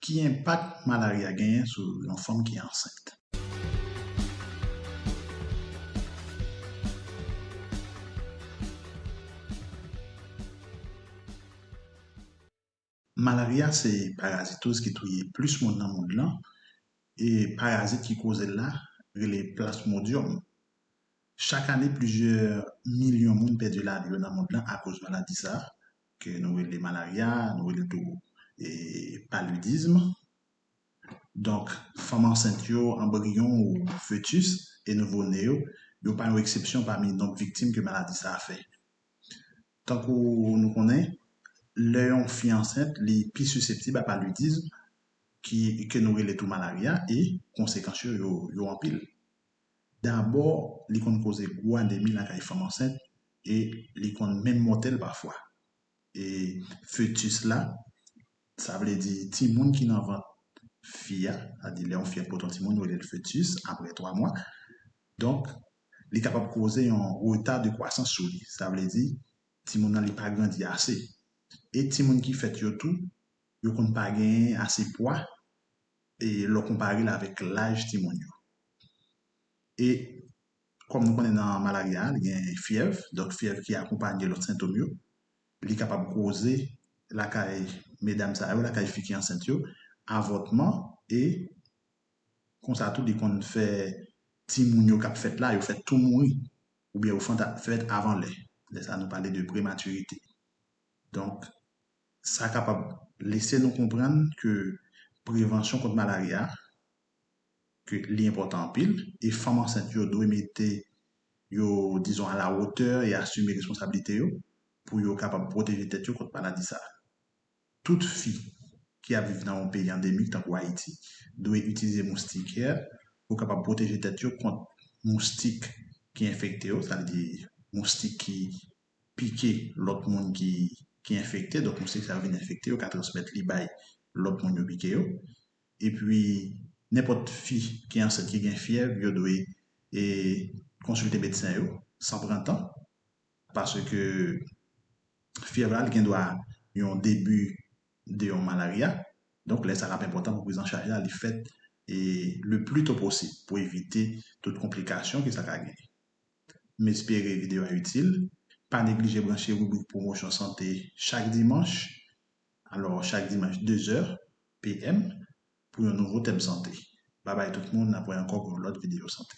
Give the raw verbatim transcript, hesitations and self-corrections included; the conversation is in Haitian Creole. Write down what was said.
Ki enpak malarya genyen sou yon fanm ki ansent? Malarya se parazitoz ki touye plis moun nan mond lan, e parazit ki koze l la rele Plasmodium. Chak ane, plizyè milyon moun pèdi lavi yo nan mond lan akoz maladi sa a, ke nou rele malarya, nou rele tou, e, palidizm. Donk, fanm ansent yo, anbriyon ou fetis, e nouvo ne yo, yo pa yon eksepsyon pami nonb viktim ke maladi sa a fè. Tankou nou konnen, lè yon fi ansent, li pi siseptib a palidizm, ki, ke nou rele tou malarya, e konsekans yo, yo, yo anpil. Dabò, li konn koze gwo anemi lakay fanm ansent, e li konn menm mòtèl pafwa. E fetis la, sa vle di timoun ki nan vant fi a, sa di lè yon fi ap pote yon timoun, yo rele l fetis, apre twa mwa. Donk, li kapab koze yon reta de kwasans sou li. Sa vle di, timoun nan li pa grandi ase. E timoun ki fèt yo tou, yo konn pa genyen ase pwa, e lè w konpare l avèk laj timoun yo. E kòm nou konnen nan malarya, li gen fyèv, donk fyèv ki akonpanye lòt sentòm yo, li kapab koze lakay medam sa yo, lakay fi ki ansent yo, avòtman, e konsa tou li konn fè timoun yo k ap fèt la, yo fèt tou mouri, oubyen yo fèt avan lè. Lè sa a nou pale de prematirite. Donk, sa kapab lese nou konprann ke prevansyon kont malarya, ke li enpòtan anpil, e fanm ansent yo dwe mete yo, dizon, a la wotè e asime responsablite yo pou yo kapab pwoteje tèt yo kont maladi sa a. Tout fi ki ap viv nan yon peyi andemik, tankou Ayiti, dwe itilize moustikè pou kapab pwoteje tèt yo kont moustik ki enfekte yo, sa vle di moustik ki pike lòt moun ki, ki enfekte, donk moustik sa yo vin enfekte, yo ka transmèt li bay lòt moun yo pike yo. Epi, nenpòt fi ki ansent ki gen fyèv, yo dwe, e, konsilte medsen yo san pran tan, paske fyèv la, li gen dwa yon debi de yon malarya. Donk, lè sa l ap enpòtan pou prizanchaj la, li fèt, e, le pli to posib pou evite tout konplikasyon ke sa ka genyen. M espere videyo a itil. Pa neglije branche ribrik pwomosyon sante chak dimanch. Alò, chak dimanch, de zè P M, pou yon nouvo tèm sante. Babay tout moun, n ap wè ankò pou yon lòt videyo sante.